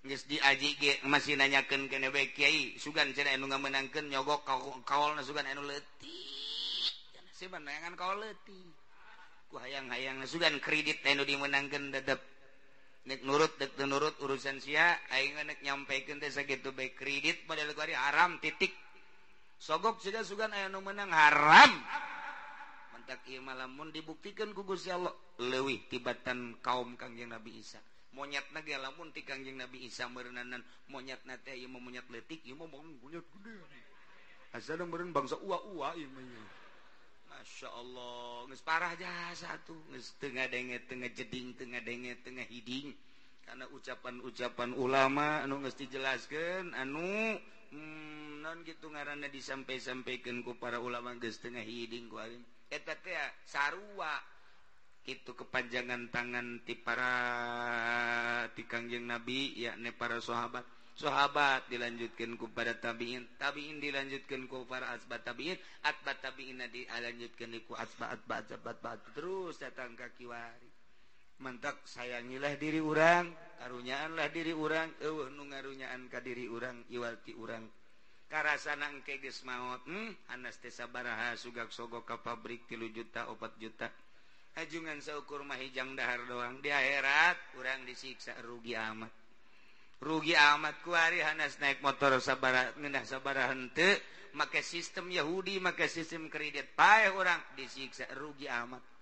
Geus diaji ge masih nanyakeun keneh bae kiai, sugan cenah anu ngamenangkeun nyogok kaolna sugan anu leutik. Cenah sih neangan kaol leutik. Ku hayang-hayang sugan kredit anu dimenangkeun dedep. Nek nurut dek teu nurut urusan sia, aing mah nek nyampikeun teh sakitu bae kredit model kuari haram titik. Sogok siga sugan aya nu meunang haram. Tak ieu mah lamun dibuktikan ku Gusti Allah leuwih tibatan kaum Kangjeng Nabi Isa. Monyetna ge lamun ti Kangjeng Nabi Isa meureunnan monyetna teh ieu mah monyet leutik ieu mah monyet gede. Asal meureun bangsa ua-ua ieu mah. Masya Allah geus parah jasa tuh geus teu ngadenge teu ngajeding teu ngadenge teu ngahiding karena ucapan-ucapan ulama anu geus dijelaskeun anu non kitu ngaranna disampai-sampaikeun ku para ulama geus teu ngahiding ku aing. Eta teh sarua kitu kepanjangan tangan ti para ti Kangjeng Nabi yakni para sahabat. Sahabat dilanjutkeun ku para tabiin, tabiin dilanjutkeun ku para asbat tabiin, atbat tabiin dilanjutkeun ku asbat atbat atbat terus datang ka kiwari. Mantak sayangilah diri urang, karunyaanlah diri urang, eueuh nu ngarunyaan ka diri urang iwal ti urang. Karasana engke geus maot, anas teh sabaraha sugak sogok ka pabrik 3 juta 4 juta. Hajungan saukur mah hijang dahar doang di akhirat urang disiksa rugi amat. Rugi amat kuari hanas naik motor sabara ngeunah sabara henteu make sistem Yahudi make sistem kredit paeh urang disiksa rugi amat.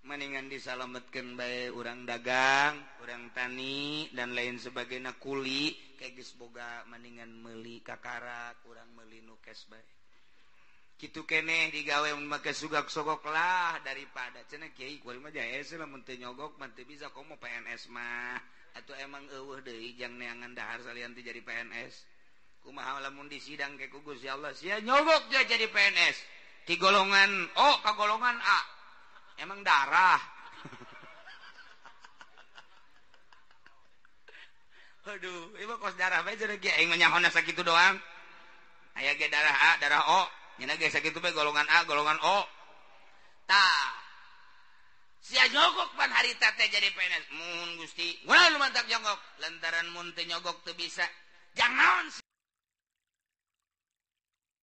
Mendingan disalametkeun bae urang dagang, urang tani dan lain sebagainya kuli kayak geus boga mendingan meuli kakarak urang meuli nu cash bae. Kitu keneh digawe mun make sugak sogok lah daripada cenah kiai kuari mah jae lamun teu nyogok mah teu bisa komo PNS mah atuh emang eueuh deui jang neangan dahar salian teu jadi PNS. Kumaha lamun disidang ke ku Gusti Allah sia nyogok dia jadi PNS ti golongan O ka golongan A. Emang darah. Aduh, ieu kos darah bae cenah ge aing nyahona sakitu doang. Aya ge darah A, darah O. Nya ge sakitu bae golongan A, golongan O. Tah. Sia nyogok pan harita teh jadi PNS. Mun Gusti, mun nu mantak nyogok, lantaran mun teu nyogok teu bisa. Jangan naon